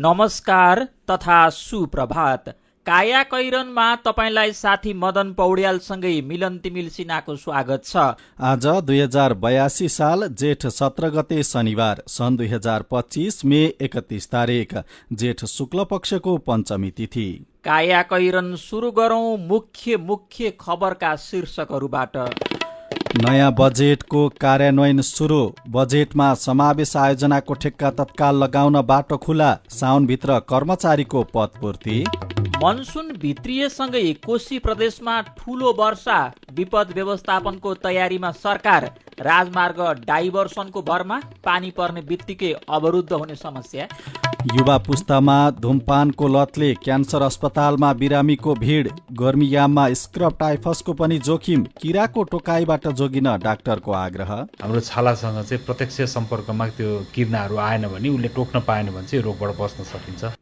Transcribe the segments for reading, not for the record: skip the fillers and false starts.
नमस्कार तथा सुप्रभात। काया कैरनमा तपाईलाई साथी मदन पौड्यालसँगै मिलन तिमिल सिन्हाको स्वागत छ। आज 2082 साल जेठ 17 गते शनिबार सन् 2025 मे 31 तारिक जेठ शुक्ल पक्षको पञ्चमी तिथि। काया कैरन सुरु गरौं मुख्य खबरका शीर्षकहरूबाट। नयाँ बजेटको कार्यान्वयन सुरु, बजेटमा समावेश आयोजनाको ठेक्का तत्काल लगाउन बाटो खुला, साउनभित्र कर्मचारीको पदपूर्ति। मनसुन भित्रिएसँगै कोशी प्रदेशमा ठूलो वर्षा, विपद व्यवस्थापनको तयारीमा सरकार, राजमार्ग डाइभर्सनको भरमा पानी पर्ने बित्तिकै अवरुद्ध हुने समस्या। युवा पुस्तामा धुमपानको लतले क्यान्सर अस्पतालमा बिरामीको भिड, गर्मीयाममा स्क्रब टाइफसको पनि जोखिम, किराको टोकाइबाट जोगिन डाक्टरको आग्रह। हाम्रो छालासँग चाहिँ प्रत्यक्ष सम्पर्कमा त्यो किर्नाहरू आएन भने उसले टोक्न पाएन भने चाहिँ रोगबाट बच्न सकिन्छ।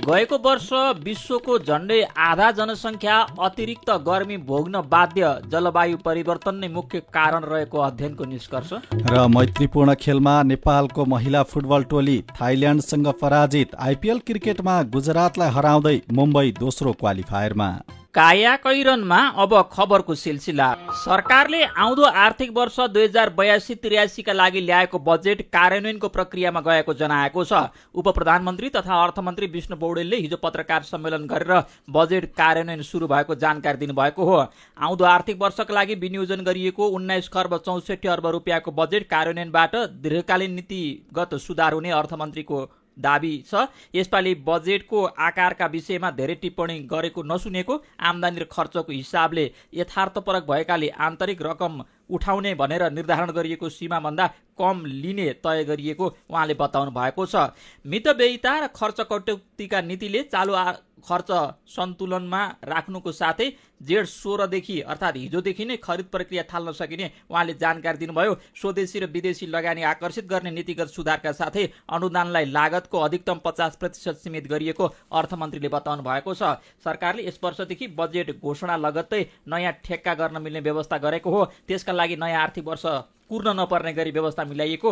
गएको वर्ष विश्वको झण्डै आधा जनसङ्ख्या अतिरिक्त गर्मी भोग्न बाध्य, जलवायु परिवर्तन नै मुख्य कारण रहेको अध्ययनको निष्कर्ष। र मैत्रीपूर्ण खेलमा नेपालको महिला फुटबल टोली थाइल्याण्डसँग पराजित, आइपिएल क्रिकेटमा गुजरातलाई हराउँदै मुम्बई दोस्रो क्वालिफायरमा। काया कैरनमा अब खबरको सिलसिला। सरकारले आउँदो आर्थिक वर्ष 2082-83 का लागि ल्याएको बजेट कार्यान्वयनको प्रक्रियामा गएको जनाएको छ। उप प्रधानमन्त्री तथा अर्थमन्त्री विष्णु पौडेलले हिजो पत्रकार सम्मेलन गरेर बजेट कार्यान्वयन सुरु भएको जानकारी दिनुभएको हो। आउँदो आर्थिक वर्षका लागि विनियोजन गरिएको 19 खर्ब 64 अर्ब रुपियाँको बजेट कार्यान्वयनबाट दीर्घकालीन नीतिगत सुधार हुने अर्थमन्त्रीको दाबी छ। यसपालि बजेटको आकारका विषयमा धेरै टिप्पणी गरेको नसुनेको, आम्दानी र खर्चको हिसाबले यथार्थपरक भएकाले आन्तरिक रकम उठाउने भनेर निर्धारण गरिएको सीमाभन्दा कम लिने तय गरिएको उहाँले बताउनु भएको छ। मितव्ययिता र खर्च कटौतीका नीतिले चालु खर्च सन्तुलनमा राख्नुको साथै जेठ 16 देखि अर्थात् हिजोदेखि नै खरिद प्रक्रिया थाल्न सकिने उहाँले जानकारी दिनुभयो। स्वदेशी र विदेशी लगानी आकर्षित गर्ने नीतिगत सुधारका साथै अनुदानलाई लागतको अधिकतम 50% सीमित गरिएको अर्थमन्त्रीले बताउनु भएको छ। सरकारले यस वर्षदेखि बजेट घोषणा लगत्तै नयाँ ठेक्का गर्न मिल्ने व्यवस्था गरेको हो। त्यसका लागि नयाँ आर्थिक वर्ष कुर्न नपर्ने गरी व्यवस्था मिलाइएको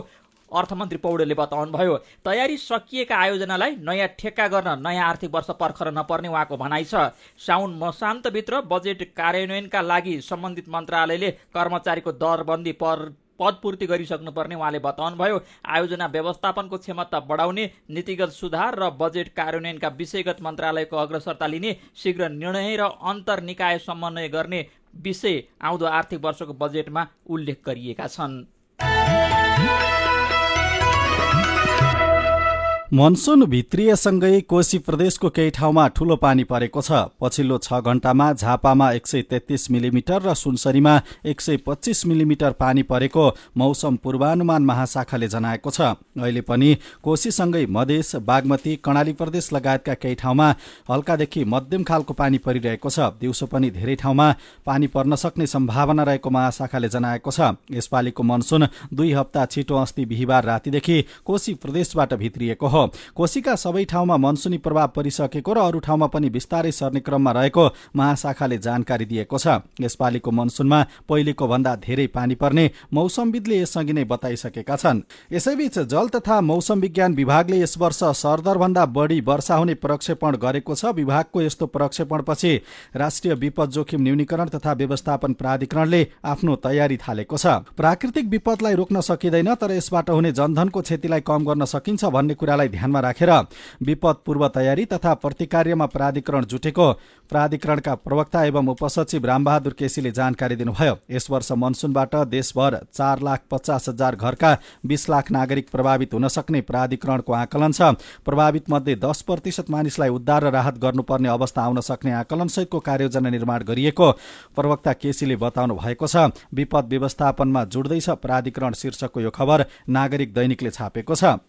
अर्थमन्त्री पौडेलले बताउनुभयो। तयारी सकिएका आयोजनालाई नयाँ ठेक्का गर्न नयाँ आर्थिक वर्ष पर्खर नपर्ने उहाँको भनाइ छ। साउन मसान्तभित्र बजेट कार्यान्वयनका लागि सम्बन्धित मन्त्रालयले कर्मचारीको दरबन्दी पदपूर्ति गरिसक्नुपर्ने उहाँले बताउनुभयो। आयोजना व्यवस्थापनको क्षमता बढाउने, नीतिगत सुधार र बजेट कार्यान्वयनका विषयगत मन्त्रालयको अग्रसरता लिने, शीघ्र निर्णय र अन्तर निकाय समन्वय गर्ने विषय आउँदो आर्थिक वर्षको बजेटमा उल्लेख गरिएका छन्। मनसुन भित्रिएसँगै कोशी प्रदेशको केही ठाउँमा ठूलो पानी परेको छ। पछिल्लो 6 घण्टामा झापामा 133 मिलिमिटर र सुनसरीमा 125 मिलिमिटर पानी परेको मौसम पूर्वानुमान महाशाखाले जनाएको छ। अहिले पनि कोशीसँगै मधेस, बागमती, कर्णाली प्रदेश लगायतका केही ठाउँमा हल्कादेखि मध्यम खालको पानी परिरहेको छ। दिउँसो पनि धेरै ठाउँमा पानी पर्न सक्ने सम्भावना रहेको महाशाखाले जनाएको छ। यसपालिको मनसुन 2 हप्ता छिटो अस्ति बिहिबार रातिदेखि कोशी प्रदेशबाट भित्रिएको हो। कोशीका सबै ठाउँमा मनसुनी प्रभाव परिसकेको र अरू ठाउँमा पनि बिस्तारै सर्ने क्रममा रहेको महाशाखाले जानकारी दिएको छ। यसपालिको मनसुनमा पहिलेको भन्दा धेरै पानी पर्ने मौसमविदले यसअघि नै बताइसकेका छन्। यसैबीच जल तथा मौसम विज्ञान विभागले यस वर्ष सरदरभन्दा बढी वर्षा हुने प्रक्षेपण गरेको छ। विभागको यस्तो प्रक्षेपणपछि राष्ट्रिय विपद जोखिम न्यूनीकरण तथा व्यवस्थापन प्राधिकरणले आफ्नो तयारी थालेको छ। प्राकृतिक विपदलाई रोक्न सकिँदैन, तर यसबाट हुने जनधनको क्षतिलाई कम गर्न सकिन्छ भन्ने कुरालाई ध्यानमा राखेर विपद पूर्व तयारी तथा प्रतिकार्यमा प्राधिकरण जुटेको प्राधिकरणका प्रवक्ता एवं उपसचिव रामबहादुर केसीले जानकारी दिनुभयो। यस वर्ष मनसुनबाट देशभर 4,50,000 घरका 20 लाख नागरिक प्रभावित हुन सक्ने प्राधिकरणको आकलन छ। प्रभावित मध्ये 10% मानिसलाई उद्धार र राहत गर्नुपर्ने अवस्था आउन सक्ने आकलनसहितको कार्ययोजना निर्माण गरिएको प्रवक्ता केसीले बताउनु भएको छ। विपद व्यवस्थापनमा जुट्दैछ प्राधिकरण शीर्षकको यो खबर नागरिक दैनिकले छापेको छ।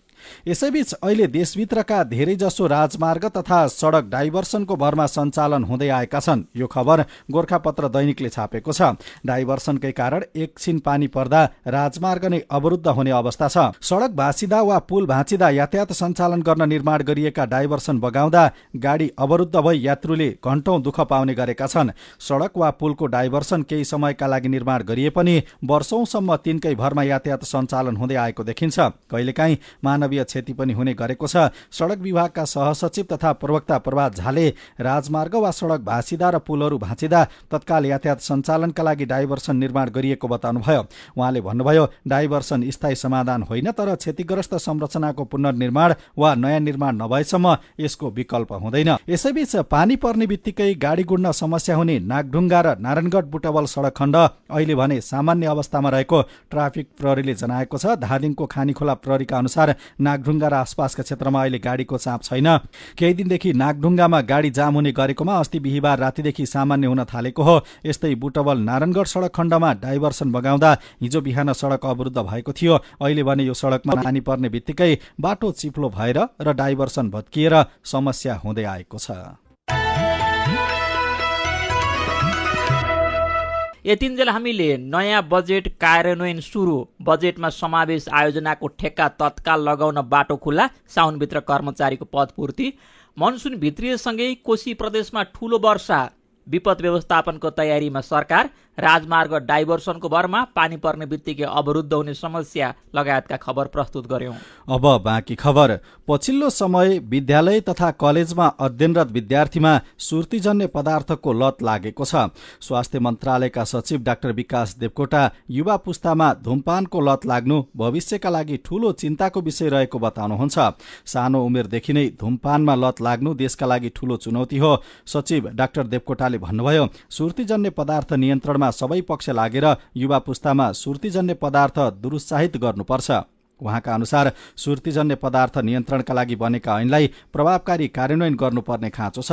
यसैबीच अहिले देशभित्रका धेरैजसो राजमार्ग तथा सडक डाइभर्सनको भरमा सञ्चालन हुँदै आएका छन्। यो खबर गोरखापत्र दैनिकले छापेको छ। डाइभर्सनकै कारण एकछिन पानी पर्दा राजमार्ग नै अवरुद्ध हुने अवस्था छ। सडक भाँचिदा वा पुल भाँचिदा यातायात सञ्चालन गर्न निर्माण गरिएका डाइभर्सन बगाउँदा गाडी अवरुद्ध भई यात्रुले घण्टौं दुःख पाउने गरेका छन्। सडक वा पुलको डाइभर्सन केही समयका लागि निर्माण गरिए पनि वर्षौंसम्म तिनकै भरमा यातायात सञ्चालन हुँदै आएको देखिन्छ। कहिलेकाहीँ मानव मानवीय क्षति पनि हुने गरेको छ। सडक विभागका सहसचिव तथा प्रवक्ता प्रभात झाले राजमार्ग वा सडक भाँसिदा र पुलहरू भाँचिदा तत्काल यातायात सञ्चालनका लागि डाइभर्सन निर्माण गरिएको बताउनुभयो। उहाँले भन्नुभयो, डाइभर्सन स्थायी समाधान होइन, तर क्षतिग्रस्त संरचनाको पुनर्निर्माण वा नयाँ निर्माण नभएसम्म यसको विकल्प हुँदैन। यसैबीच पानी पर्ने बित्तिकै गाडी गुड्न समस्या हुने नागढुङ्गा र नारायणगढ बुटवल सडक खण्ड अहिले भने सामान्य अवस्थामा रहेको ट्राफिक प्रहरीले जनाएको छ। धादिङको खानीखोला प्रहरीका अनुसार नागढुङ्गा र आसपासका क्षेत्रमा अहिले गाडीको चाप छैन। केही दिनदेखि नागढुङ्गामा गाडी जाम हुने गरेकोमा अस्ति बिहिबार रातिदेखि सामान्य हुन थालेको हो। यस्तै बुटवल नारायणगढ सडक खण्डमा डाइभर्सन बगाउँदा हिजो बिहान सडक अवरुद्ध भएको थियो। अहिले भने यो सडकमा पानी पर्ने बित्तिकै बाटो चिप्लो भएर र डाइभर्सन भत्किएर समस्या हुँदै आएको छ। यतिन्जेल हामीले नयाँ बजेट कार्यान्वयन सुरु, बजेटमा समावेश आयोजनाको ठेक्का तत्काल लगाउन बाटो खुल्ला, साउनभित्र कर्मचारीको पद पूर्ति, मनसुन भित्रिएसँगै कोशी प्रदेशमा ठूलो वर्षा, विपद व्यवस्थापनको तयारीमा सरकार, राजमार्ग डाइभर्सनको भरमा पानी पर्ने बित्तिकै अवरुद्ध हुने समस्या लगायतका खबर प्रस्तुत गर्यौं। अब बाँकी खबर। पछिल्लो समय विद्यालय तथा कलेजमा अध्ययनरत विद्यार्थीमा सुर्तीजन्य पदार्थको लत लागेको छ। स्वास्थ्य मन्त्रालयका सचिव डाक्टर विकास देवकोटा युवा पुस्तामा धूमपानको लत लाग्नु भविष्यका लागि ठूलो चिन्ताको विषय रहेको बताउनुहुन्छ। सानो उमेरदेखि नै धूमपानमा लत लाग्नु देशका लागि ठूलो चुनौती हो। सचिव डाक्टर देवकोटाले भन्नुभयो, सुर्तीजन्य पदार्थ नियन्त्रणमा सबै पक्ष लागेर युवा पुस्तामा सुर्तीजन्य पदार्थ दुरुत्साहित गर्नुपर्छ। उहाँका अनुसार सुर्तीजन्य पदार्थ नियन्त्रणका लागि बनेका ऐनलाई प्रभावकारी कार्यान्वयन गर्नुपर्ने खाँचो छ।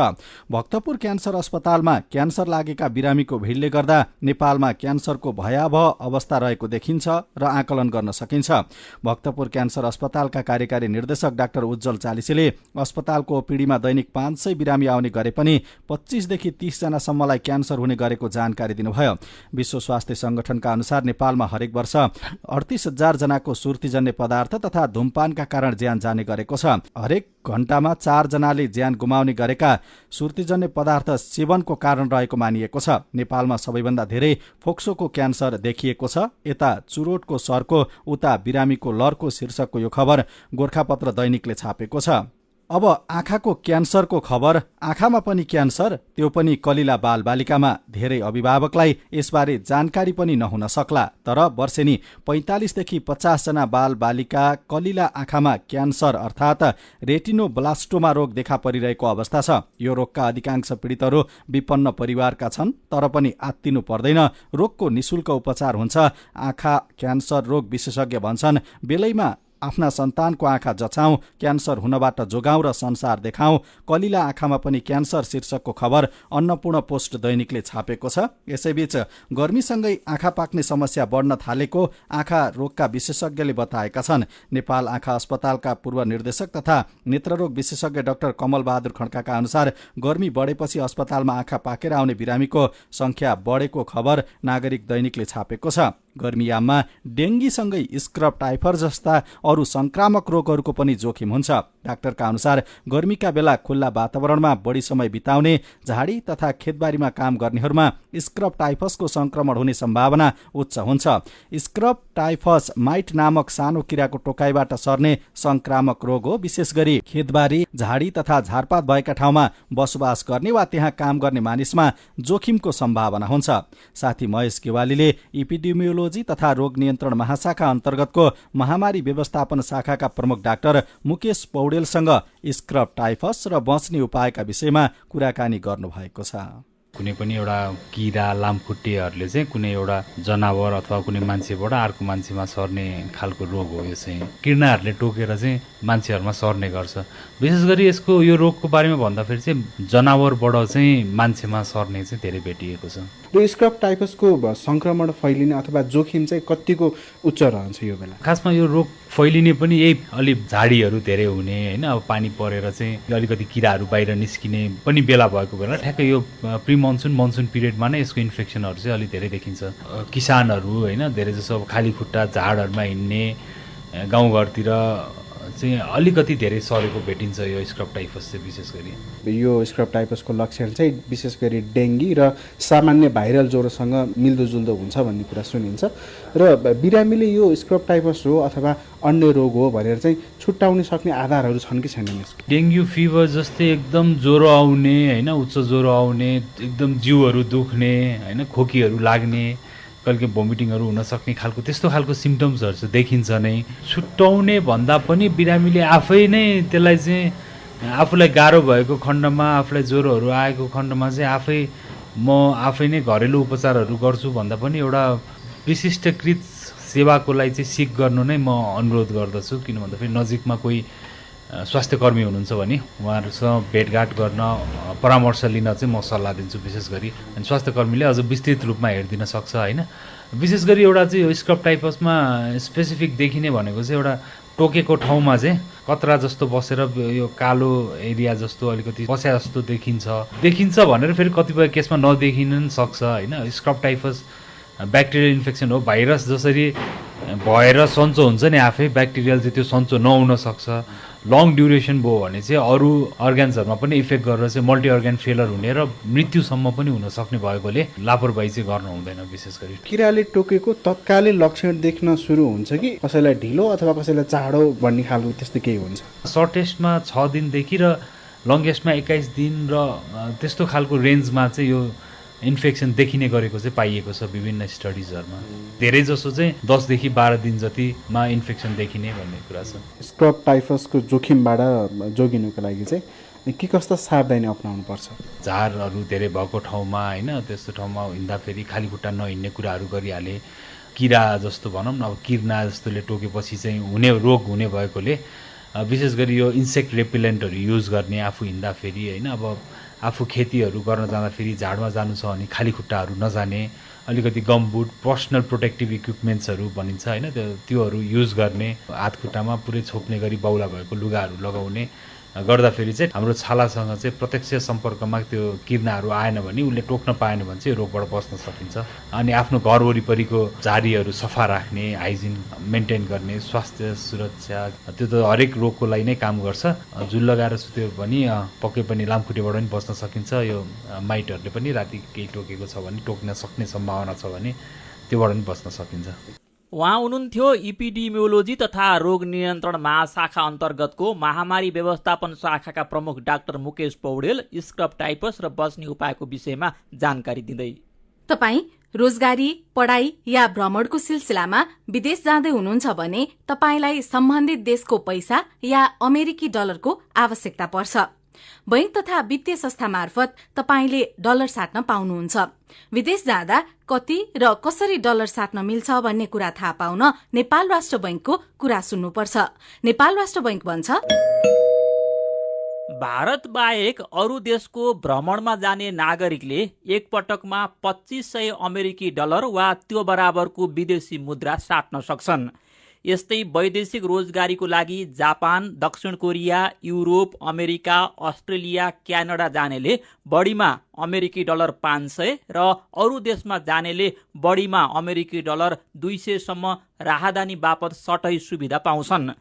भक्तपुर क्यान्सर अस्पतालमा क्यान्सर लागेका बिरामीको भिडले गर्दा नेपालमा क्यान्सरको भयावह अवस्था रहेको देखिन्छ र आकलन गर्न सकिन्छ। भक्तपुर क्यान्सर अस्पतालका कार्यकारी निर्देशक डाक्टर उज्जवल चालिसेले अस्पतालको ओपीडीमा दैनिक 500 बिरामी आउने गरे पनि 25 देखि 30 जनासम्मलाई क्यान्सर हुने गरेको जानकारी दिनुभयो। विश्व स्वास्थ्य संगठनका अनुसार नेपालमा हरेक वर्ष 38,000 जनाको सुर्तीजन्य पदार्थ तथा धूमपानका कारण ज्यान जाने गरेको छ। हरेक घण्टामा 4 जनाले ज्यान गुमाउने गरेका सुर्तीजन्य पदार्थ सेवनको कारण रहेको मानिएको छ। नेपालमा सबैभन्दा धेरै फोक्सोको क्यान्सर देखिएको छ। यता चुरोटको सरको, उता बिरामीको लरको शीर्षकको यो खबर गोरखापत्र दैनिकले छापेको छ। अब आँखाको क्यान्सरको खबर। आँखामा पनि क्यान्सर, त्यो पनि कलिला बालबालिकामा। धेरै अभिभावकलाई यसबारे जानकारी पनि नहुन सक्ला, तर वर्षेनी 45 देखि 50 जना बालबालिका कलिला आँखामा क्यान्सर अर्थात् रेटिनोब्लास्टोमा रोग देखा परिरहेको अवस्था छ। यो रोगका अधिकांश पीडितहरू विपन्न परिवारका छन्, तर पनि आत्तिनु पर्दैन। रोगको निशुल्क उपचार हुन्छ। आँखा क्यान्सर रोग विशेषज्ञ भन्छन्, बेलैमा आफ्ना सन्तानको आँखा जचाऊ, क्यान्सर हुनबाट जोगाऊ र संसार देखाऊ। कलिला आँखामा पनि क्यान्सर शीर्षकको खबर अन्नपूर्ण पोस्ट दैनिकले छापेको छ। यसैबीच गर्मीसँगै आँखा पाक्ने समस्या बढ्न थालेको आँखा रोगका विशेषज्ञले बताएका छन्। नेपाल आँखा अस्पतालका पूर्व निर्देशक तथा नेत्ररोग विशेषज्ञ डाक्टर कमल बहादुर खड्काका अनुसार गर्मी बढेपछि अस्पतालमा आँखा पाकेर आउने बिरामीको संख्या बढेको खबर नागरिक दैनिकले छापेको छ। गर्मीयाममा डेङ्गीसँगै स्क्रब टाइफर जस्ता अरू संक्रामक रोगहरूको पनि जोखिम हुन्छ। डाक्टरका अनुसार गर्मीका बेला खुल्ला वातावरणमा बढी समय बिताउने, झाडी तथा खेतबारीमा काम गर्नेहरूमा स्क्रब टाइफसको संक्रमण हुने सम्भावना उच्च हुन्छ। स्क्रब टाइफस माइट नामक सानो किराको टोकाइबाट सर्ने संक्रामक रोग हो। विशेष गरी खेतबारी, झाडी तथा झारपात भएका ठाउँमा बसोबास गर्ने वा त्यहाँ काम गर्ने मानिसमा जोखिमको सम्भावना हुन्छ। साथी महेश गेवालीले इपिडेमियोलोजी तथा रोग नियन्त्रण महाशाखा अन्तर्गतको महामारी व्यवस्थापन शाखाका प्रमुख डाक्टर मुकेश पौडेलसँग स्क्रब टाइफस र बच्ने उपायका विषयमा कुराकानी गर्नुभएको छ। कुनै पनि एउटा किरा लामखुट्टेहरूले चाहिँ कुनै एउटा जनावर अथवा कुनै मान्छेबाट अर्को मान्छेमा सर्ने खालको रोग हो। यो चाहिँ किर्नाहरूले टोकेर चाहिँ मान्छेहरूमा सर्ने गर्छ। विशेष गरी यसको यो रोगको बारेमा भन्दाखेरि चाहिँ जनावरबाट चाहिँ मान्छेमा सर्ने चाहिँ धेरै भेटिएको छ। यो स्क्रब टाइफसको संक्रमण फैलिने अथवा जोखिम चाहिँ कतिको उच्च रहन्छ यो बेला? खासमा यो रोग फैलिने पनि यही अलि झाडीहरू धेरै हुने होइन, अब पानी परेर चाहिँ अलिकति किराहरू बाहिर निस्किने पनि बेला भएको बेला ठ्याक्कै यो प्री मनसुन पिरियडमा नै यसको इन्फेक्सनहरू चाहिँ अलिक धेरै देखिन्छ। किसानहरू होइन धेरै जसो अब खाली खुट्टा झाडहरूमा हिँड्ने, गाउँघरतिर चाहिँ अलिकति धेरै सरेको भेटिन्छ यो स्क्रब टाइफस चाहिँ विशेष गरी। यो स्क्रब टाइफसको लक्षण चाहिँ विशेष गरी डेङ्गी र सामान्य भाइरल ज्वरोसँग मिल्दोजुल्दो हुन्छ भन्ने कुरा सुनिन्छ र बिरामीले यो स्क्रब टाइफस हो अथवा अन्य रोग हो भनेर चाहिँ छुट्याउन सक्ने आधारहरू छन् कि छैनन् यसको? डेङ्गु फिभर जस्तै एकदम ज्वरो आउने होइन, उच्च ज्वरो आउने, एकदम जिउहरू दुख्ने होइन, खोकीहरू लाग्ने, कहिले भोमिटिङहरू हुनसक्ने खालको त्यस्तो खालको सिम्टम्सहरू चाहिँ देखिन्छ नै। छुट्याउने भन्दा पनि बिरामीले आफै नै त्यसलाई चाहिँ आफूलाई गाह्रो भएको खण्डमा, आफूलाई ज्वरोहरू आएको खण्डमा चाहिँ म आफै नै घरेलु उपचारहरू गर्छु भन्दा पनि एउटा विशिष्टकृत सेवाको लागि चाहिँ सिक गर्नु नै म अनुरोध गर्दछु। किन भन्दाखेरि नजिकमा कोही स्वास्थ्यकर्मी हुनुहुन्छ भने उहाँहरूसँग भेटघाट गर्न, परामर्श लिन चाहिँ म सल्लाह दिन्छु विशेष गरी। अनि स्वास्थ्यकर्मीले अझ विस्तृत रूपमा हेरिदिन सक्छ होइन। विशेष गरी एउटा चाहिँ यो स्क्रब टाइफसमा स्पेसिफिक देखिने भनेको चाहिँ एउटा टोकेको ठाउँमा चाहिँ कतरा जस्तो बसेर यो कालो एरिया जस्तो अलिकति बस्या जस्तो देखिन्छ भनेर फेरि कतिपय केसमा नदेखिन पनि सक्छ होइन। स्क्रब टाइफस ब्याक्टेरियल इन्फेक्सन हो, भाइरस जसरी भएर सन्चो हुन्छ नि आफै, ब्याक्टेरियल चाहिँ त्यो सन्चो नहुन सक्छ। लङ ड्युरेसन भयो भने चाहिँ अरू अर्ग्यान्सहरूमा पनि इफेक्ट गरेर चाहिँ मल्टी अर्ग्यान फेलर हुने र मृत्युसम्म पनि हुन सक्ने भएकोले लापरवाही चाहिँ गर्नु हुँदैन। विशेष गरी किराले टोकेको तत्कालै लक्षण देख्न सुरु हुन्छ कि कसैलाई ढिलो अथवा कसैलाई चाँडो भन्ने खालको त्यस्तो केही हुन्छ? सर्टेस्टमा 6 दिनदेखि र लङ्गेस्टमा 21 दिन र त्यस्तो खालको रेन्जमा चाहिँ यो इन्फेक्सन देखिने गरेको चाहिँ पाइएको छ विभिन्न स्टडिजहरूमा। धेरै जसो चाहिँ 10 देखि 12 दिन जतिमा इन्फेक्सन देखिने भन्ने कुरा छ। स्क्रब टाइफसको जोखिमबाट जोगिनुको लागि चाहिँ के कस्ता सावधानी अपनाउनु पर्छ? झारहरू धेरै भएको ठाउँमा होइन, त्यस्तो ठाउँमा हिँड्दाखेरि खाली खुट्टा नहिँड्ने कुराहरू गरिहाले। किरा जस्तो भनौँ न, अब किर्ना जस्तोले टोकेपछि चाहिँ हुने रोग हुने भएकोले विशेष गरी यो इन्सेक्ट रेपिलेन्टहरू युज गर्ने आफू हिँड्दाखेरि होइन। अब आफू खेतीहरू गर्न जाँदाखेरि झाडमा जानु छ भने खाली खुट्टाहरू नजाने, अलिकति गमबुट, पर्सनल प्रोटेक्टिभ इक्विपमेन्ट्सहरू भनिन्छ होइन, त्योहरू युज गर्ने, हात खुट्टामा पुरै छोप्ने गरी बाउला भएको लुगाहरू लगाउने गर्दाखेरि चाहिँ हाम्रो छालासँग चाहिँ प्रत्यक्ष सम्पर्कमा त्यो किर्नाहरू आएन भने, उसले टोक्न पाएन भने चाहिँ यो रोगबाट बच्न सकिन्छ। अनि आफ्नो घर वरिपरिको झारीहरू सफा राख्ने, हाइजिन मेन्टेन गर्ने, स्वास्थ्य सुरक्षा, त्यो त हरेक रोगको लागि नै काम गर्छ। झुल लगाएर सुत्यो भने पक्कै पनि लामखुट्टेबाट पनि बच्न सकिन्छ। यो माइटहरूले पनि राति केही टोकेको छ भने, टोक्न सक्ने सम्भावना छ भने त्योबाट पनि बच्न सकिन्छ। उहाँ हुनुहुन्थ्यो इपिडिमियोलोजी तथा रोग नियन्त्रण महाशाखा अन्तर्गतको महामारी व्यवस्थापन शाखाका प्रमुख doctor Mukesh Paudel scrub typhus र बच्ने उपायको विषयमा जानकारी दिँदै। तपाई रोजगारी, पढाइ या भ्रमणको सिलसिलामा विदेश जाँदै हुनुहुन्छ भने तपाईलाई सम्बन्धित देशको पैसा या अमेरिकी डलरको आवश्यकता पर्छ। बैंक तथा वित्तीय संस्था मार्फत तपाईले डलर साट्न पाउनुहुन्छ। विदेश जाँदा कति र कसरी डलर साट्न मिल्छ भन्ने कुरा थाहा पाउन नेपाल राष्ट्र बैंकको कुरा सुन्नुपर्छ। नेपाल राष्ट्र बैंक भन्छ, भारत बाहेक अरू देशको भ्रमणमा जाने नागरिकले एक पटकमा 2500 अमेरिकी डलर वा त्यो बराबरको विदेशी मुद्रा साट्न सक्छन्। यस्तै वैदेशिक रोजगारीको लागि जापान, दक्षिण Korea, Europe, America, Australia, Canada जानेले बढीमा अमेरिकी डलर 500 र अरू देशमा जानेले बढीमा अमेरिकी डलर 200 सम्म राहदानी बापत सटै सुविधा पाउँछन्।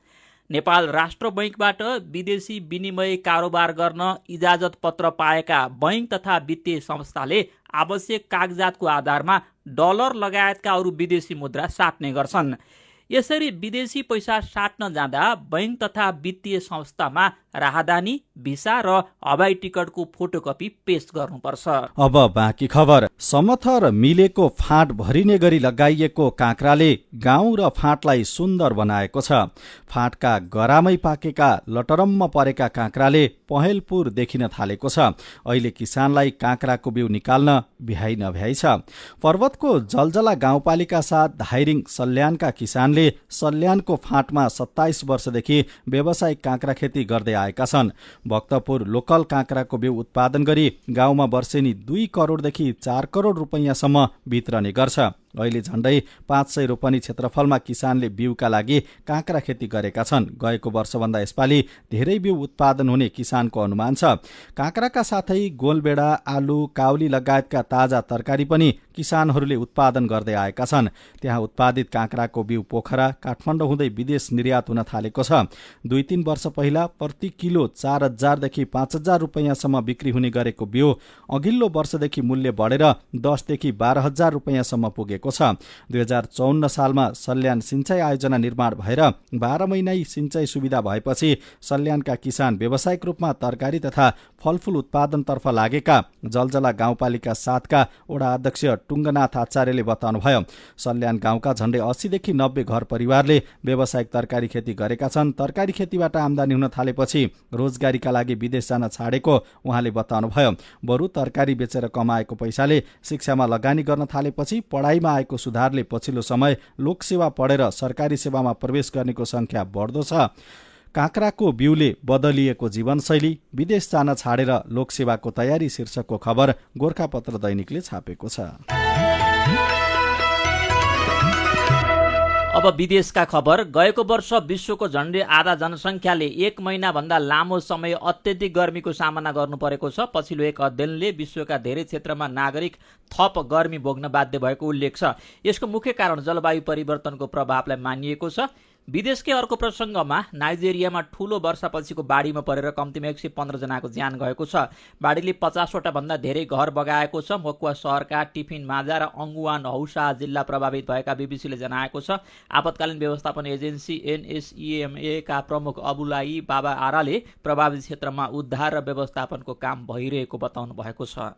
नेपाल राष्ट्र बैंकबाट विदेशी विनिमय कारोबार गर्न इजाजत पत्र पाएका बैंक तथा वित्तीय संस्थाले आवश्यक कागजातको आधारमा डलर लगायतका अरू विदेशी मुद्रा साट्ने गर्छन्। यसरी विदेशी पैसा साट्न जाँदा बैंक तथा वित्तीय संस्थामा राहदानी, भिसा र हवाई टिकटको फोटोकपी पेश गर्नुपर्छ। अब बाँकी खबर। समथर मिलेको फाँट भरिने गरी लगाइएको काँक्राले गाउँ र फाँटलाई सुन्दर बनाएको छ। फाँटका गरामै पाकेका लटरम्म परेका काँक्राले पहेलपुर देखिन थालेको छ। अहिले किसानलाई काँक्राको बिउ निकाल्न भ्याइ नभ्याइ छ। पर्वतको जलजला गाउँपालिका 7 धाइरिङ सल्यानका किसानले सल्यानको फाँटमा 27 वर्षदेखि व्यावसायिक काँक्रा खेती गर्दै आएका छन्। भक्तपुर लोकल काँक्राको बिउ उत्पादन गरी गाउँमा वर्षेनी 2 करोडदेखि 4 करोड रुपैयाँसम्म वितरने गर्छ। अहिले झण्डै 500 रोपनी क्षेत्रफलमा किसानले बिउका लागि काँक्रा खेती गरेका छन्। गएको वर्षभन्दा यसपालि धेरै बिउ उत्पादन हुने किसानको अनुमान छ। काँक्राका साथै गोलबेडा, आलु, काउली लगायतका ताजा तरकारी पनि किसानहरूले उत्पादन गर्दै आएका छन्। त्यहाँ उत्पादित काँक्राको बिउ पोखरा, काठमाडौँ हुँदै विदेश निर्यात हुन थालेको छ। 2-3 वर्ष पहिला प्रति किलो 4,000 देखि 5,000 रुपैयाँसम्म बिक्री हुने गरेको बिउ अघिल्लो वर्षदेखि मूल्य बढेर 10 देखि 12,000 रुपैयाँसम्म पुगेको छ। 2054 सालमा सल्यान सिंचाई आयोजना निर्माण भएर 12 महिनै सिंचाई सुविधा भएपछि सल्यानका किसान व्यावसायिक रूपमा तरकारी तथा फलफूल उत्पादनतर्फ लागेका जलजला गाउँपालिका 7 का वडा अध्यक्ष टुङ्गनाथ आचार्यले बताउनुभयो। सल्यान गाउँका झण्डै 80 देखि 90 घर परिवारले व्यावसायिक तरकारी खेती गरेका छन्। तरकारी खेतीबाट आमदानी हुन थालेपछि रोजगारीका लागि विदेश जान छाडेको उहाँले बताउनुभयो। बरु तरकारी बेचेर कमाएको पैसाले शिक्षामा लगानी गर्न थालेपछि पढाइमा आएको सुधारले पछिल्लो समय लोकसेवा पढेर सरकारी सेवामा प्रवेश गर्नेको संख्या बढ्दो छ। काँक्राको बिउले बदलिएको जीवनशैली, विदेश जान छाडेर लोकसेवाको तयारी शीर्षकको खबर गोरखापत्र दैनिकले छापेको छ। अब विदेशका खबर। गएको वर्ष विश्वको झण्डै आधा जनसङ्ख्याले 1 महिनाभन्दा लामो समय अत्यधिक गर्मीको सामना गर्नु परेको छ। पछिल्लो एक अध्ययनले विश्वका धेरै क्षेत्रमा नागरिक थप गर्मी भोग्न बाध्य भएको उल्लेख छ। यसको मुख्य कारण जलवायु परिवर्तनको प्रभावलाई मानिएको छ। विदेशकै अर्को प्रसङ्गमा नाइजेरियामा ठूलो वर्षापछिको बाढीमा परेर कम्तीमा 115 जनाको ज्यान गएको छ। बाढीले 50वटा भन्दा धेरै घर बगाएको छ। मकुवा शहरका टिफिन माजा र अंगुवान हौसा जिल्ला प्रभावित भएका बीबीसीले जनाएको छ। आपतकालीन व्यवस्थापन एजेन्सी NSEMA का प्रमुख अबुलाई बाबा आराले प्रभावित क्षेत्रमा उद्धार र व्यवस्थापनको काम भइरहेको बताउनु भएको छ।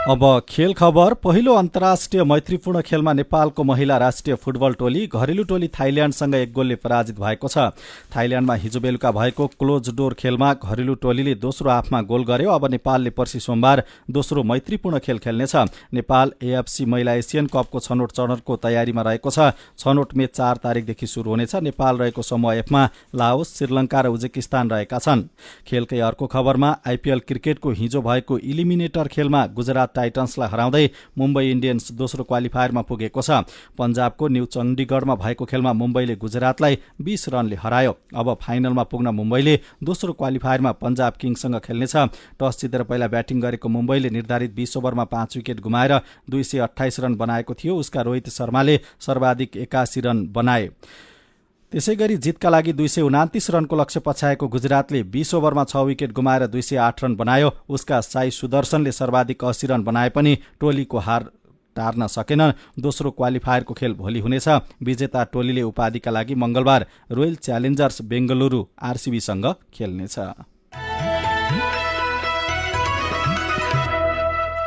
अब खेल खबर। पहिलो अन्तर्राष्ट्रिय मैत्रीपूर्ण खेलमा नेपालको महिला राष्ट्रिय फुटबल टोली घरेलु टोली थाइल्याण्डसँग 1 गोलले पराजित भएको छ। थाइल्याण्डमा हिजो बेलुका भएको क्लोज डोर खेलमा घरेलु टोलीले दोस्रो हाफमा गोल गर्यो। अब नेपालले पर्सि सोमबार दोस्रो मैत्रीपूर्ण खेल खेल्नेछ। नेपाल AFC महिला एसियन कपको छनौट चरणको तयारीमा रहेको छ। छनौट मे 4 तारिकदेखि सुरु हुनेछ। नेपाल रहेको समूह F मा लाओस, श्रीलङ्का र उज्बेकिस्तान रहेका छन्। खेलकै अर्को खबरमा IPL क्रिकेटको हिजो भएको इलिमिनेटर खेलमा गुजरात टाइटन्सलाई हराउँदै मुम्बई इन्डियन्स दोस्रो क्वालिफायरमा पुगेको छ। पन्जाबको न्यू चण्डीगढमा भएको खेलमा मुम्बईले गुजरातलाई 20 रनले हरायो। अब फाइनलमा पुग्न मुम्बईले दोस्रो क्वालिफायरमा पन्जाब किङ्ससँग खेल्नेछ। टस जितेर पहिला ब्याटिङ गरेको मुम्बईले निर्धारित 20 ओभरमा 5 विकेट गुमाएर 228 रन बनाएको थियो। उसका रोहित शर्माले सर्वाधिक 81 रन बनाए। त्यसैगरी जितका लागि 229 रनको लक्ष्य पछ्याएको गुजरातले 20 ओभरमा 6 विकेट गुमाएर 208 रन बनायो। उसका साई सुदर्शनले सर्वाधिक 80 रन बनाए पनि टोलीको हार टार्न सकेन। दोस्रो क्वालिफायरको खेल भोलि हुनेछ। विजेता टोलीले उपाधिका लागि मंगलबार रोयल च्यालेन्जर्स बेंगलुरु RCBसँग खेल्नेछ।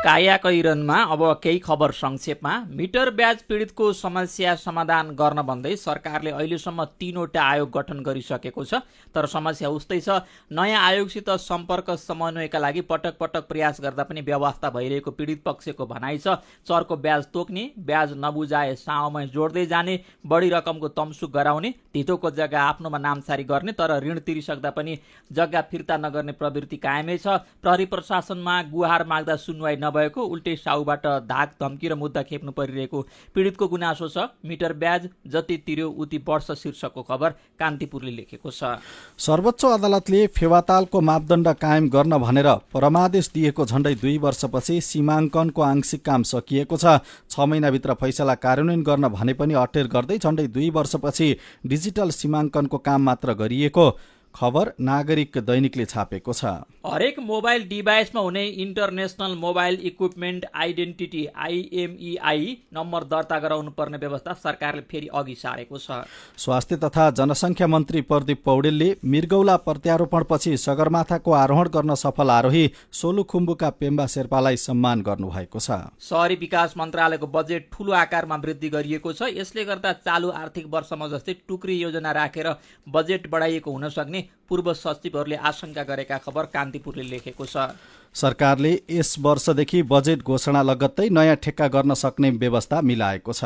कायाकैरनमा अब केही खबर संक्षेपमा। मिटर ब्याज पीडितको समस्या समाधान गर्न भन्दै सरकारले अहिलेसम्म 3वटा आयोग गठन गरिसकेको छ। तर समस्या उस्तै छ। नयाँ आयोगसित सम्पर्क समन्वयका लागि पटक पटक प्रयास गर्दा पनि व्यवस्था भइरहेको पीडित पक्षको भनाइ छ। चर्को ब्याज तोक्ने, ब्याज नबुझाए साउमै जोड्दै जाने, बढी रकमको तमसुक गराउने, धितोको जग्गा आफ्नोमा नामसारी गर्ने तर ऋण तिरिसक्दा पनि जग्गा फिर्ता नगर्ने प्रवृत्ति कायमै छ। प्रहरी प्रशासनमा गुहार माग्दा सुनवाई भएको उल्टे साउबाट धाक धम्की र मुद्दा खेप्नु परिरहेको पीडितको गुनासो छ। मिटर ब्याज जति तिर्यो उति वर्ष शीर्षकको खबर कान्तिपुरले लेखेको छ। सर्वोच्च अदालतले फेवातालको मापदण्ड कायम गर्न भनेर परमादेश दिएको झण्डै 2 वर्षपछि सीमाङ्कनको आंशिक काम सकिएको छ। 6 महिनाभित्र फैसला कार्यान्वयन गर्न भने पनि अटेर गर्दै झण्डै 2 वर्षपछि डिजिटल सीमाङ्कनको काम मात्र गरिएको खबर नागरिक दैनिकले छापेको छ। हरेक मोबाइल डिभाइसमा हुने international mobile equipment identity IMEI number दर्ता गराउनु पर्ने व्यवस्था सरकारले फेरि अघि सारेको छ। स्वास्थ्य तथा जनसङ्ख्या मन्त्री प्रदीप पौडेलले मृगौला प्रत्यारोपणपछि सगरमाथाको आरोहण गर्न सफल आरोही सोलुखुम्बुका पेम्बा शेर्पालाई सम्मान गर्नुभएको छ। शहरी विकास मन्त्रालयको बजेट ठूलो आकारमा वृद्धि गरिएको छ। यसले गर्दा चालु आर्थिक वर्षमा जस्तै टुक्री योजना राखेर बजेट बढाइएको हुन सक्ने पूर्व सचिवहरूले आशंका गरेका खबर कान्तिपुरले लेखेको छ। सरकारले यस वर्षदेखि बजेट घोषणा लगत्तै नयाँ ठेक्का गर्न सक्ने व्यवस्था मिलाएको छ।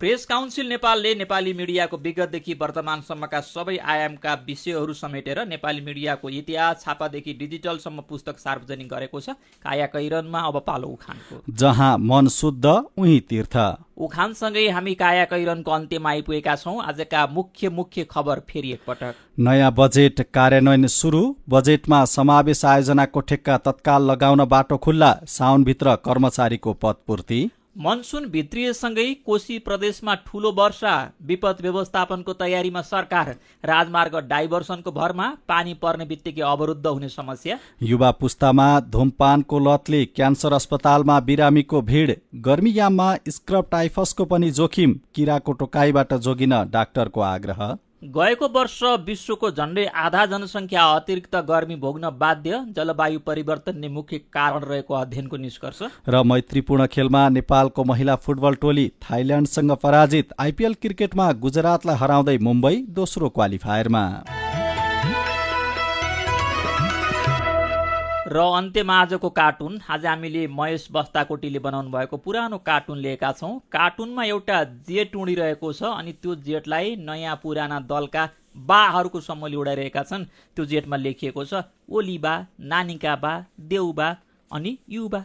प्रेस काउन्सिल नेपालले नेपाली मिडियाको विगतदेखि वर्तमानसम्मका सबै आयामका विषयहरू समेटेर नेपाली मिडियाको इतिहास छापादेखि डिजिटलसम्म पुस्तक सार्वजनिक गरेको छ। काया कैरनमा अब पालो उखानको। जहाँ मन शुद्ध उही तीर्थ। उखानसँगै हामी काया कैरनको अन्त्यमा आइपुगेका छौँ। आजका मुख्य खबर फेरि एकपटक। नयाँ बजेट कार्यान्वयन सुरु। बजेटमा समावेश आयोजनाको ठेक्का तत्काल लगाउन बाटो खुल्ला। साउनभित्र कर्मचारीको पदपूर्ति। मनसुन भित्रिएसँगै कोशी प्रदेशमा ठूलो वर्षा। विपद व्यवस्थापनको तयारीमा सरकार। राजमार्ग डाइभर्सनको भरमा पानी पर्ने बित्तिकै अवरुद्ध हुने समस्या। युवा पुस्तामा धूमपानको लतले क्यान्सर अस्पतालमा बिरामीको भिड। गर्मीयाममा स्क्रब टाइफसको पनि जोखिम। किराको टोकाइबाट जोगिन डाक्टरको आग्रह। गएको वर्ष विश्वको झण्डै आधा जनसङ्ख्या अतिरिक्त गर्मी भोग्न बाध्य। जलवायु परिवर्तन नै मुख्य कारण रहेको अध्ययनको निष्कर्ष। र मैत्रीपूर्ण खेलमा नेपालको महिला फुटबल टोली थाइल्याण्डसँग पराजित। आइपिएल क्रिकेटमा गुजरातलाई हराउँदै मुम्बई दोस्रो क्वालिफायरमा। र अन्त्यमा आजको कार्टुन। आज हामीले महेश बस्ताकोटीले बनाउनु भएको पुरानो कार्टुन लिएका छौँ। कार्टुनमा एउटा जेट उडिरहेको छ अनि त्यो जेटलाई नयाँ पुराना दलका बाहरूको समूहले उडाइरहेका छन्। त्यो जेटमा लेखिएको छ ओली बा, नानीका बा, देउबा अनि युबा।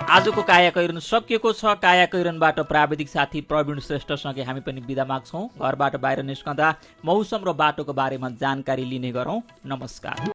आजको काया कैरन सकिएको छ। काया कैरनबाट प्राविधिक साथी प्रवीण श्रेष्ठसँगै हामी पनि बिदा माग्छौँ। घरबाट बाहिर निस्कँदा मौसम र बाटोको बारेमा जानकारी लिने गरौँ। नमस्कार।